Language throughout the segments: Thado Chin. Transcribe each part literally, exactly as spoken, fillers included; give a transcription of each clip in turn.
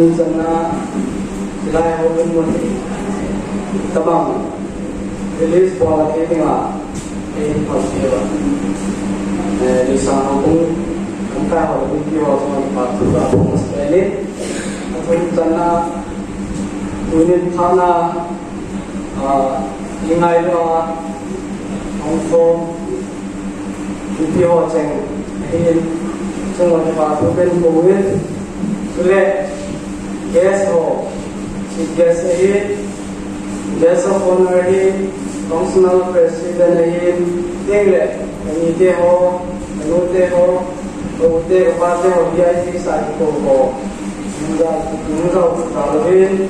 Athum channa, hilai ho mun mun hi tabang release bol a thei dinga, ei phalpi uva. Eh, Lisa ho bung, kan kai ho bung ki ho chunga phat thu ka bung spell in. Athum channa, tunin thana, ah, i ngailu a, hong thom, mipi ho cheng ahin, chunga phat thu pen bung in, chule, guest ho, chief guest ahin, guest of honor ahin, functional president ahin, tengle, kanite ho, kanute ho, kaute, kapate ho, V I P sa kikou ho, nungzau, nungzau ta louvin,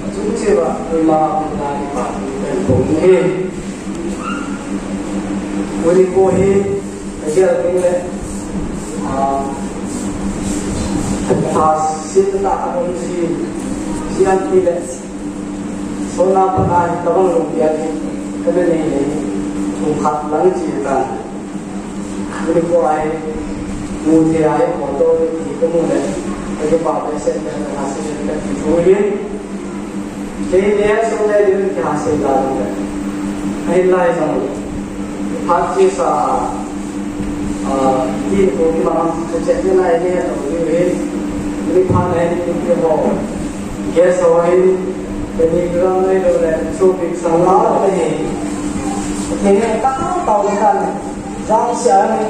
achung cheh uva, koima, koima, ipa, ipen bung ahin. Uni ko hi, Kagel ding le, ah, tha sitna tah khat um ji, ji an ti le, sona pat a hi tabang lungpi a hi, kana nei nei, thum khat lang chi tan. Uni ko a hi, mu thei a hi, photo hi kamu le, kakipah behseh le, tha sitna tah khat um ji. Kei le, so le, ding kihasei la ding le. Ahin lai jong. Phat chesa, ah, tin ko ki ma, ka chet ni lai ni to ni ve. Ni phat lai ni ki ho. Guest ho hin, ni gram lai lo le, so big sang la ni. Ni ka ta ta ni kan. Jang sia ni.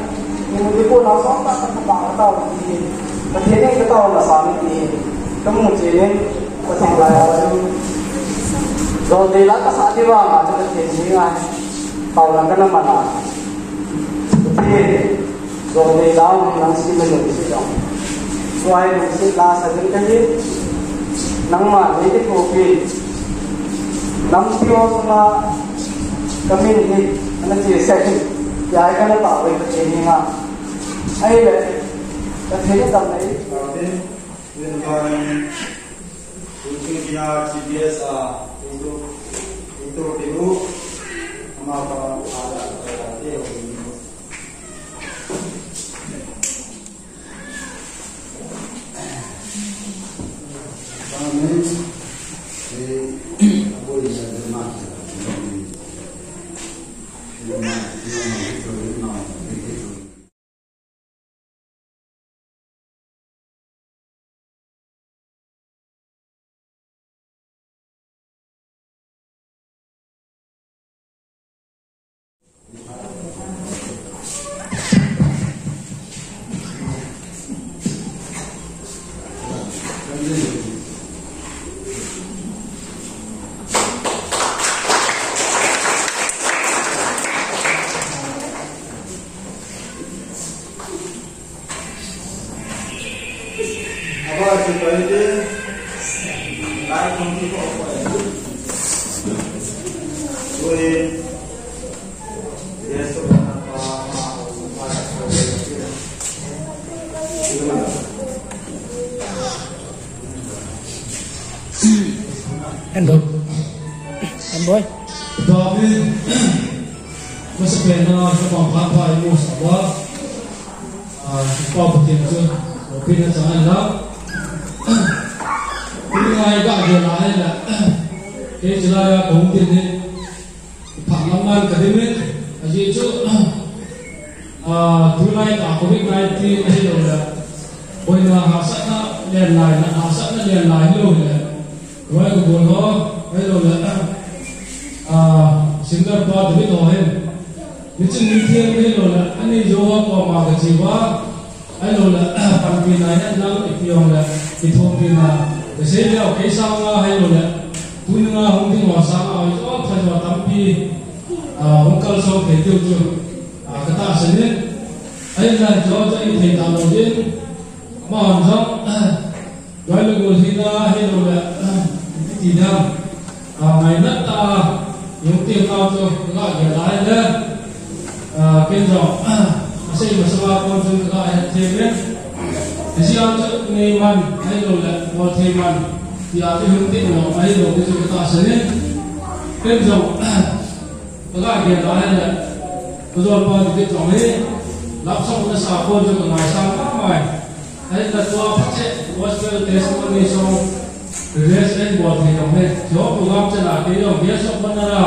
Ni mu ko na so ta ta ta ta ni. Ka ni ka ta na sa ni. Ka mu chi ni. Pathen lai a chu, jol dei la kasah ti vang a chu Pathen henga taona kana man a. Pathen, jol dei la nang sim le lungset jong. Tua hi lungset la sa ding kahi, nangma nei kithopi. Nampi ho sunga kamin hi, ana chesah hi, tia hi kana taovin Pathen henga. Ahile, Pathen hi damna hi. Amen. Twenty-five, twenty-five, G P S, ah, twenty-two. Ando. Amboi. David. Masa pena sa pang pang pa imu sa ba. Ah, pa pa tin tu. Opina sa la. Ini ai ba dia la ai la. Kei sila ya kong tin ni. Phat lam man ka ding in, ajeh chu, ah, tulai a covid nineteen ahilouleh, boina hahsatna len lai, na hahsatna len lai ahilouleh, Royal Golden ho, ahilouleh, ah, singer pa David ho hin, miching mithem ahilouleh, anei jou a koma ka che uva, Ahilouleh, panpina hi nang ipi jongleh, ithoppina. Kasei leu, kei sanga ahilouleh, tuni a hung ding ho sanga, ahi jo, pha jo tampi, ah, hung kalsong thei diu chu, ah, ka tahsan in. Ahinla jo, jo i thei talou ding. Amahon jong, Royal Golden hina ahilouleh, ipi ti ding. Ah, ngaina tah a, yung team nau chu, ka gel lai le. Ah, ken jong, ah, asei masa uva kon chun ka het thei e. Hiche a chu neiman, ahilouleh, bol thei man. Tia chu hung tin lou, ahilou chu ka tahsan in. Ken jong, ah, Ka gel lai le, ka jol pa David jong hi, love song nasa kon chu ka ngaisang mama e. Ahinla tua phat cheh, gospel testimony song, release in bol thei jong hi. Hiche program chana kei jong, guest of honor a,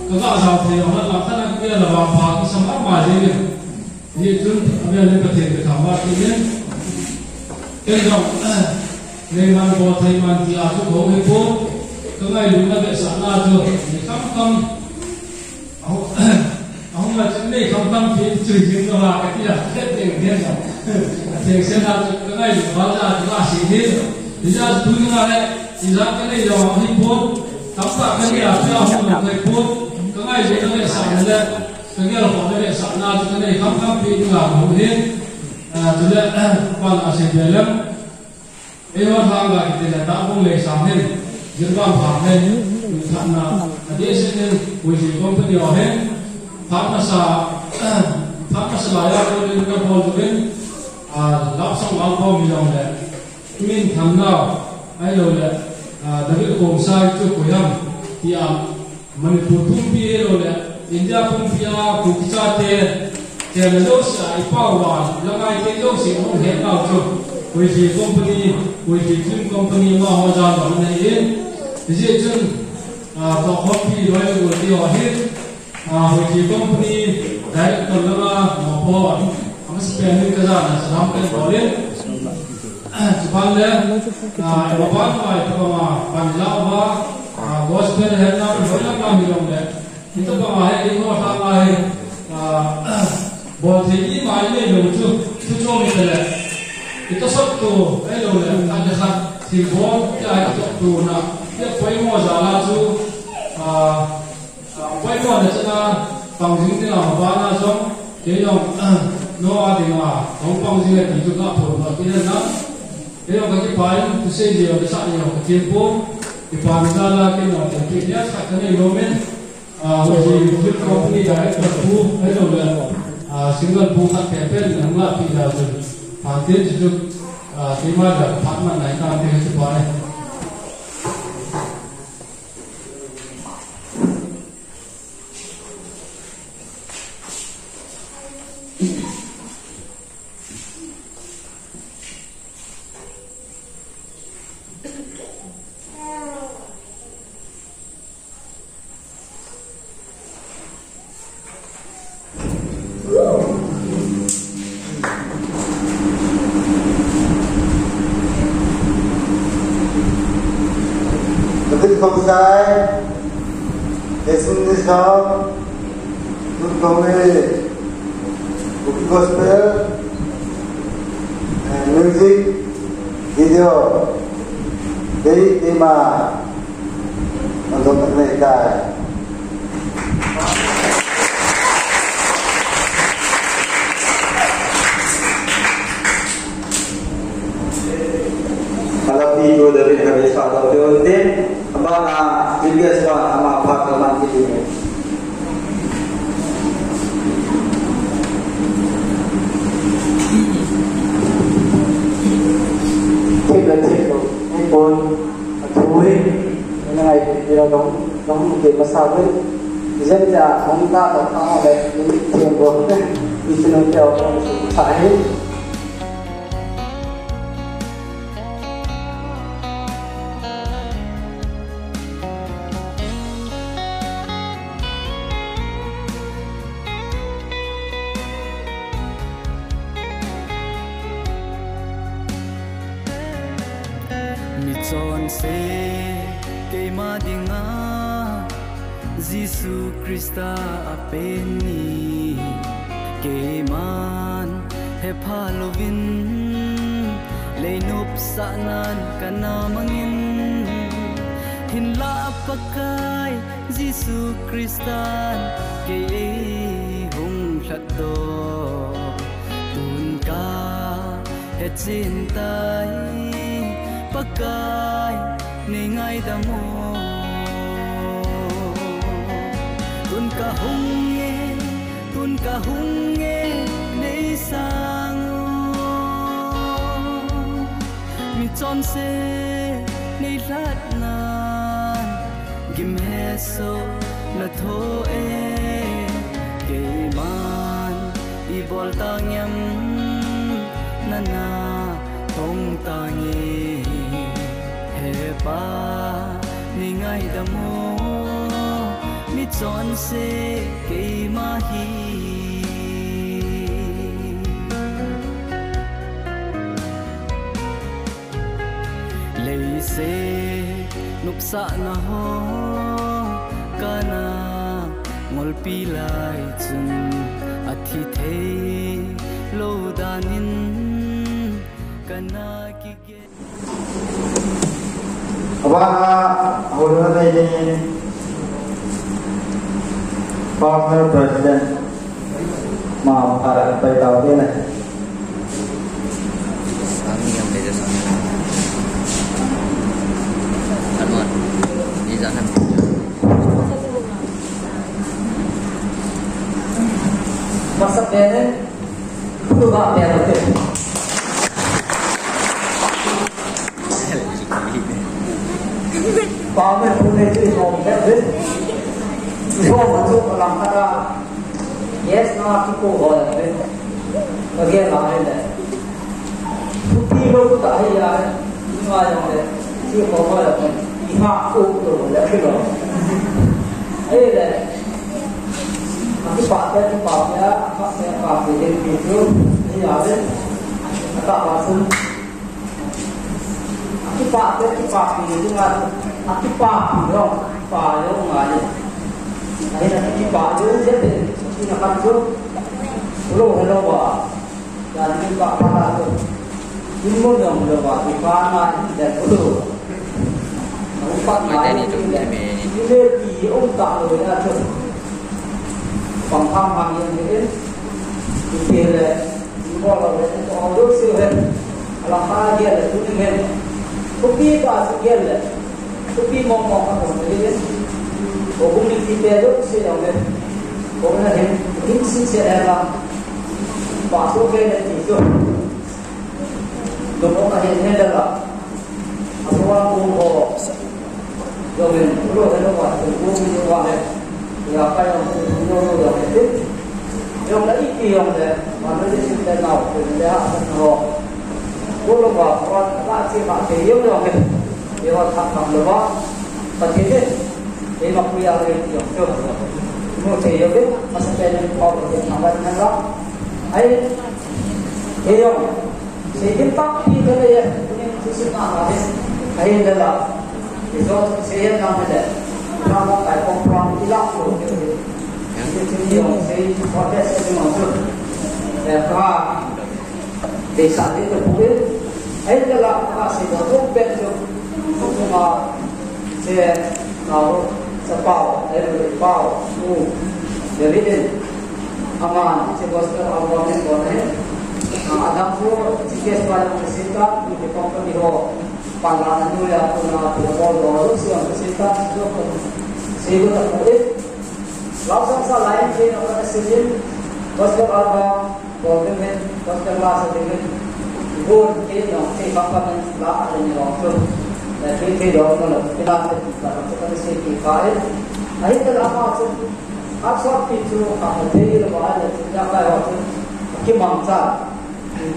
ka ga jao thei jong, la khat na kei la vangpha kisa mama jeng e. Hijeh chun, avel in Pathen kathangvah in. Ken jong, neiman bol thei man tia chu kahung hipon, ka ngailutna vetsahna chu, nei khamkham, ahung, ahung a chun nei khamkham pi chu jing lou a, ka tia, ka teng teng jong. Ka thengsel a chu, ka ngailut val a chu, ka sei ding. Hijeh a chu tuni a le, ijat ka nei jong hipon, tamtah ka nei a chu ahung lou kahipon, ka ngailutna vetsahna le, Ka gel ho le vetsahna chu ka nei khamkham pi dinga ka hung hin. Ah, chule, pan a sei be lem. Eiho thang ga kiti le ta bung le sang hin. Jirban phang le. Thatna. A di se hin. Puisi company ho hin. Thatna sa. Thatna sa la ya ko din ka bol chu hin. Ah, love song album hi jong le. Min Thangnao, ahilouleh, ah, David Khongsai chu koi ham, tia Manipur pumpi ahilouleh, India pumpi a Kuki chate, tena jouse a i pao uva, la ngaite jouse hung het nau chu, Koifi Company, Koifi Film Company amaho jal jong ana hi in, hijeh chun, ah, tohkhompi loi le gol ti ho hi, Ah, Koifi Company director langa, mopo, amasapen in ka jana salam kahin bol in. Chuban le, ah, moban vai tabanga pan la uva, ah, gospel hetna, hoilam lam hilou le. Hitabanga hi, eiho thang a hi, ah, bol thei ima inei lou chu, chu chom hita le. Hitosot tu, ahilouleh, khat le khat, thilbol, tia hitosot tu na, tia poimo jal a chu, ah, Ah, poimo na chana pang jing dinga mabana jong, kei jong, no a dinga, hung pang jing e ti chu ka phon na ti na. Kei jong ka kipah in, thusei jeng le sah jeng ka thempon, kipana jal a kei jong thempi nia khat ka nei lou men, ah, Hoji Film Company director pu, ahilouleh, ah, singer pu khat pen pen, nang la pi jal chun, phan tin chu chu, ah, keima jal phat man nai tam te kipah e. David Khongsai, Jason Nishok, Tun Thongni, Kuki Gospel, eh, music video, Dei Dei Ma, Mandong Tanei Tai. Alapi tu dari kami satu tu din, abang ah, Julius pa, ama apa teman itu. Thip le thip lo, ni pon, athui, ni ngai, ni lo dong, dong, ni masa pun, jen ja, hong ta, ta, ta, le, ni thim bo, ni thim bo, ni thim bo. Mi chonse keima dinga Jesu Christa a pen ni, keiman hepha louvin leinop sahnan kana mangin, hinla Pakai Jesu Christan kei ei hung lhatdoh. Tun ka hetchen tai, Pakai nei ngaidam o. Tun ka hung e, tun ka hung e, nei sang o. Mi chonse nei lhatnan gim hesoh na tho e, keiman i bol tang em, nana tong tang e. He Pa, nei ngaidam o, mi chonse keima hi. Leiset nopsahna ho kana ngolpi lai chun, athi thei lou danin kana kigel. Abana, ahulna nei dingin Partner President, ma, para, pai tau ni na. Masa pene, tu ba pene. Pame pune tu isom pene. Isom tu lang kara. Yes, na ki ko ho le. Kage na le. Thupi lou tah hi a, nunga jong le, chi ko ko le, i ha ko ko le, ki lo. Ei le, a kipah te, kipah te, a kipah te, kipah te, kipah te, hi a le, a ta pa sun. A kipah te, kipah te, kipah te, a kipah te, kipah te, ngai. A hi na kipah te, kipah te, kipah te, lo, hello, wa. Yan ni pa pa tu. Ni mo jong lo ba, ni pa na ni de ko lo. Na u pa na ni tu ni me ni. Ni le pi um ta lo ya tu. Pang pang pang yan ni. Ni pe le. Ni mo lo le ko lo se he. Ala pa ge le tu ni he. Ko pi ba se ge le. Ko pi mo mo ka ko ni le. Ko ko ni pi pe lo se lo le. Ko na he. Ni si se la. Pastor ke le ti chu. Lungmong ahin hen la. Asuang kong ho. Jong in, lo hen lo wa, kong kong ni wa he. Ya kai ang kong kong lo lo ya he. Jong la ipi jong le, ma le sin le nau, le ha san ho. Ko lo ba, ko la chi ma te jong jong le. Ye wa tha kam lo ba. Pathen in eima puiya le ti jong chu. Mu te jong le, ma sa pe le ko ko te ma ba na la. Ai, ye jong. Seikhel tampi khat le, tunin thusim a khat le, ahin le la. Ijo seikhel na le, na mo kai kong pang ila ko. Seikhel ni jong sei, ko te sei ni mo tu. Eh, ka, deisah te tu pui. Ahin le la, ka sei do tu pen tu. Tu ma, Che, nao, chapao, elder pao, u, David in, aman, che gospel album in kona hin, a, adam chu, G K S pa jong sin ta, u, che company ho, pan la na nu ya, tu na, tu bol do, lu si jong sin ta, lu ko, si lu ta ko e. Lau sang sa lai, che no ka sin in, gospel album, Golden men, Doctor Lasa David, Gon ke no, ke papa men la a ni lo tu. Na ke ke lo no, ke la te ta, ta ka se ke ka e. Ahi ta la ma chu, a chot pi chu, ka ma te lo ba le, ya ka ho chu, ki mang cha.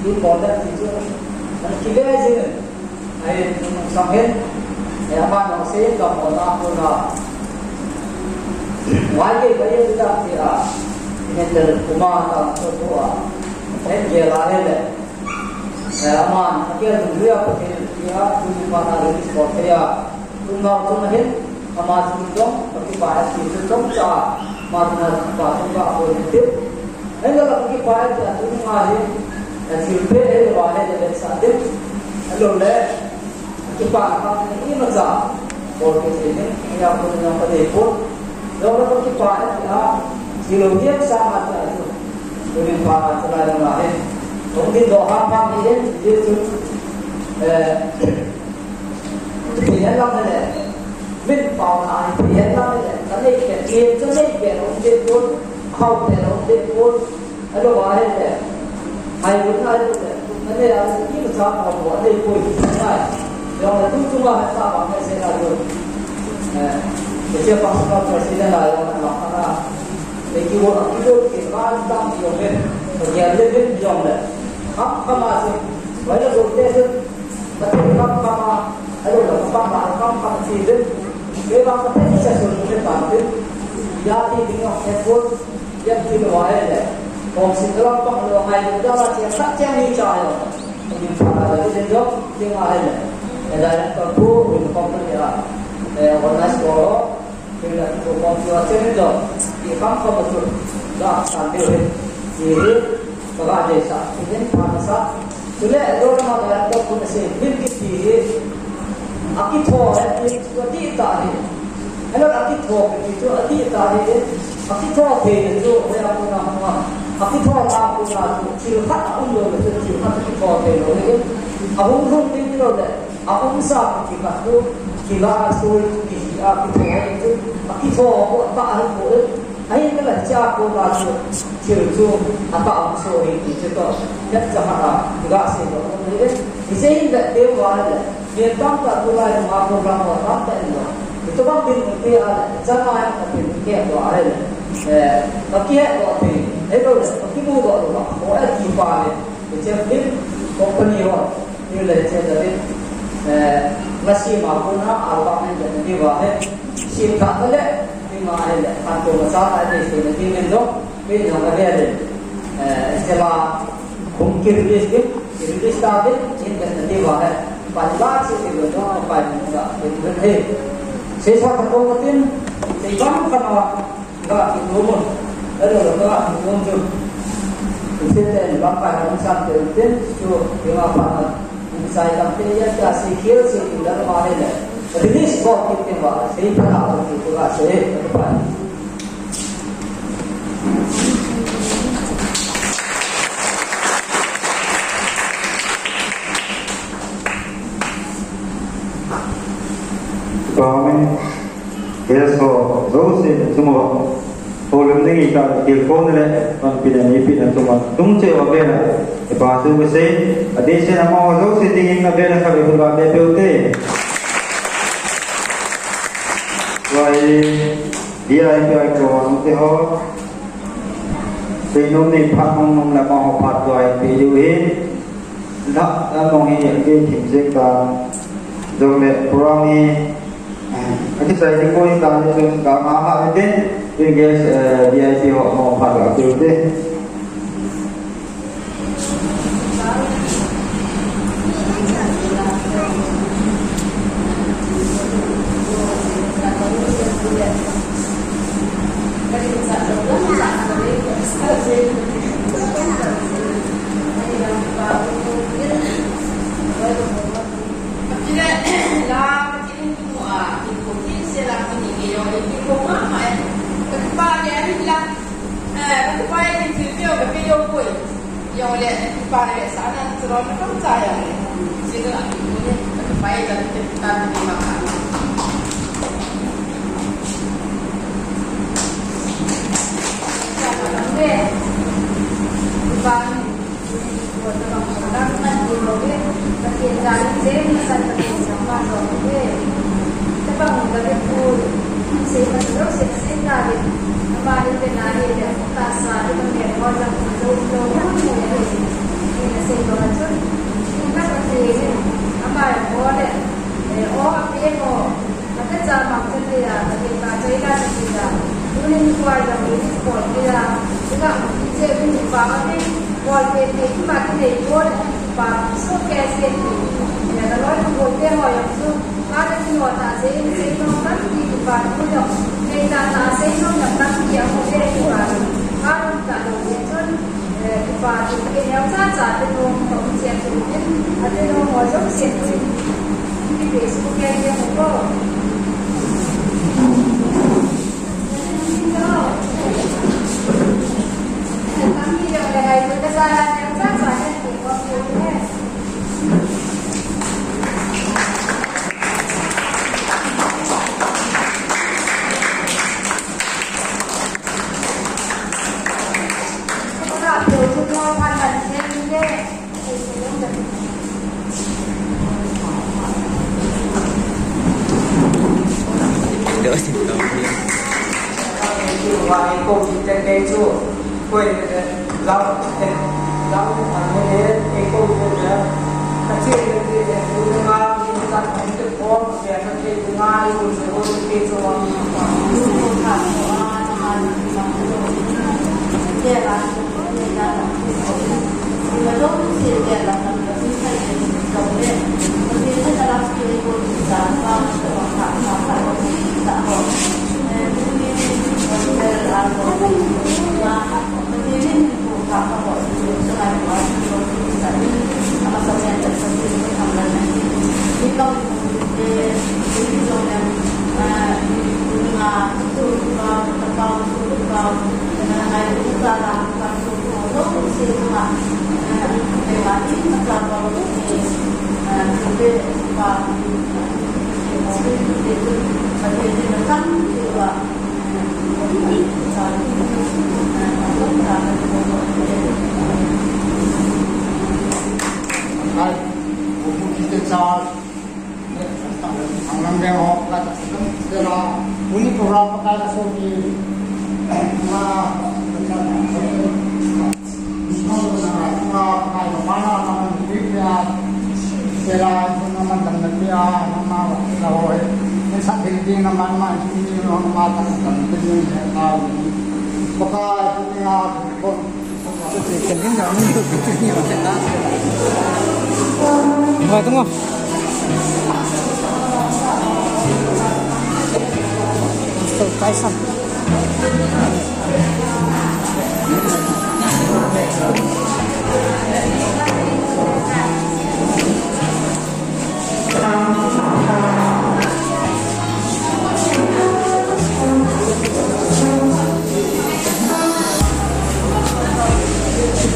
Ki ko da ti chu, na ki le ji ne. Ai, sang hen, eh, ama nang sei ka mo na ko na. Wai ke ba ye da ti a. Ni te kuma ta ko ko a. En ke la he le. Eh, ama ke dun ria ko ke ya, tu pa na ri ko ke ya. Tu na tu na hen. Ama chu dong, ka kipah e ti chu dong cha, ama chu na kipah chu ka ko ni ti. Hei la ka kipah e ti a tu ni nga hi, a thil pe hei la he le sa ti. A lo le, kipah ka ni ma cha, ko ke ti ni, ya ko ni ka de ko. Lo la ka kipah e ti a, ti lo hiam sa ma ti a chu. Tu ni pa cha la ma he. Ko ni do ha pa ni he, ti chu. Eh, Thei hen lang le, min pao na, thei hen lang le, ka nei pe, thei chu nei pe, um de pon, hao pe, um de pon, a lo ba hen le, hai lu na lu le, na le, a lu ki sa ko ko nei poi, nai, yong le tu tu ma sa ba me se na lu, eh, ke che pa sa pa si na la yong na ma na, le ki wo, ki wo, ke ba ta ki yong le, ke le yong le, ha, ha ma se, wai le wo te se, Pathen kam kam a, a lo la kam a, kam kam ti din. Kei vang Pathen sa sun te pa din. Ya ti ding a he ko, ya ti lo ai le. Kom si lo pang lo ai lo da la che sa che ni cha yo. Ni pa la ti din yo, ti ma ai le. E da ko ko ko ko ya. E organize ko. Kei la ko ko tua chen ni jo. Ki kam kam chu. La san de he. Ki he. Ka ga de sa. Ki den pa sa. Chule do ma ga ko ko se. Min ki ti he. A ki tho he ki ko ti ta he. Hello a ki tho ki chu a ti ta he. A ki tho the ni chu he a ko na ma. A ki tho na ko na chu. Chi khat a um lo le chu chi khat ki tho the lo he. A hung hung ni lo le. A um sa ki khat chu, ki la soi chu ki hi a ki tho ai chu, a ki tho ko ta ai ko e. Ai ka la cha ko la chu, thil chu, a ta um so hi ti chu to. Ya cha ha a, ki ga se ko ni e. Ni se in da te wa le. Ni tam ta tu lai ma ko la ko tam ta in lo. Ni to bang din te a le, cha ma ya ka tin ke do ai le. Eh, ka ki he do te. E do le, ka ki mu do lo ko e ki pa le. Ni che din company ho. Ni le che da le, eh, la si ma ko na album en da ni wa he. Si ta ka le, ni ma he le, kan to ma sa ta ni si ni ni do, ni no ka le le. Eh, se la, kum ki release ki, ki release ta de, ni da ni wa he. Pa la si ni do, pa ni da, ni he. Se sa ka ko tin, se bang ka ma, Ka kitom, elo ka kitom chu. Isi ten lamkai hong san te tin chu, kima pa na. Sai lam te ya ka si kiel si tu la ma le le. Release ko ki te ba, sei pa na ko ki tu ga sei pa. Amen. Kei so, jouse, chunga, problem ding ita, tilkhou na le, panpina, mipina, chunga, tung cheh uva vela, ipa chu kasei, adeh seh in amaho jouse dingin avela khat vei hung ga be peh ute. Vai, V I P ho, ante ho. Seinom ni phat nung nung le amaho phat tua ipi diu hi. La, la nung hi, ki thim jeng ta. Jong le program hi, eh, akichai ding koi ta ni chun ka nga ha ni te. Tin guest, eh, V I P ho amaho phat la tiu te.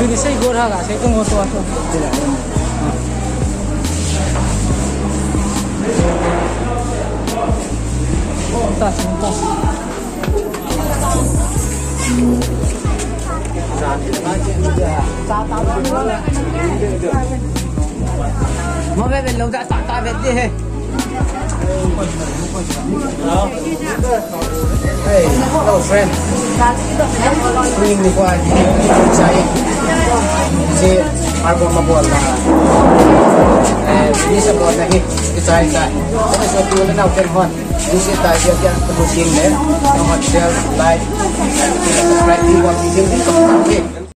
Bini sei gor hala, sei tung gor tua tu. Ta, ta. Mo ve ve lo da ta ta ve de he. Hello. Hey, hello friend. Tuning ni kua hi, sai. Si, Marco Mabol na. Eh, ni sa bol na hi, si sai sai. Kami so tu na nau ken hon. Ni si ta siya siya, tu sing le. Nau hon share, like, subscribe, ni bol, ni sing, ni bol, ni.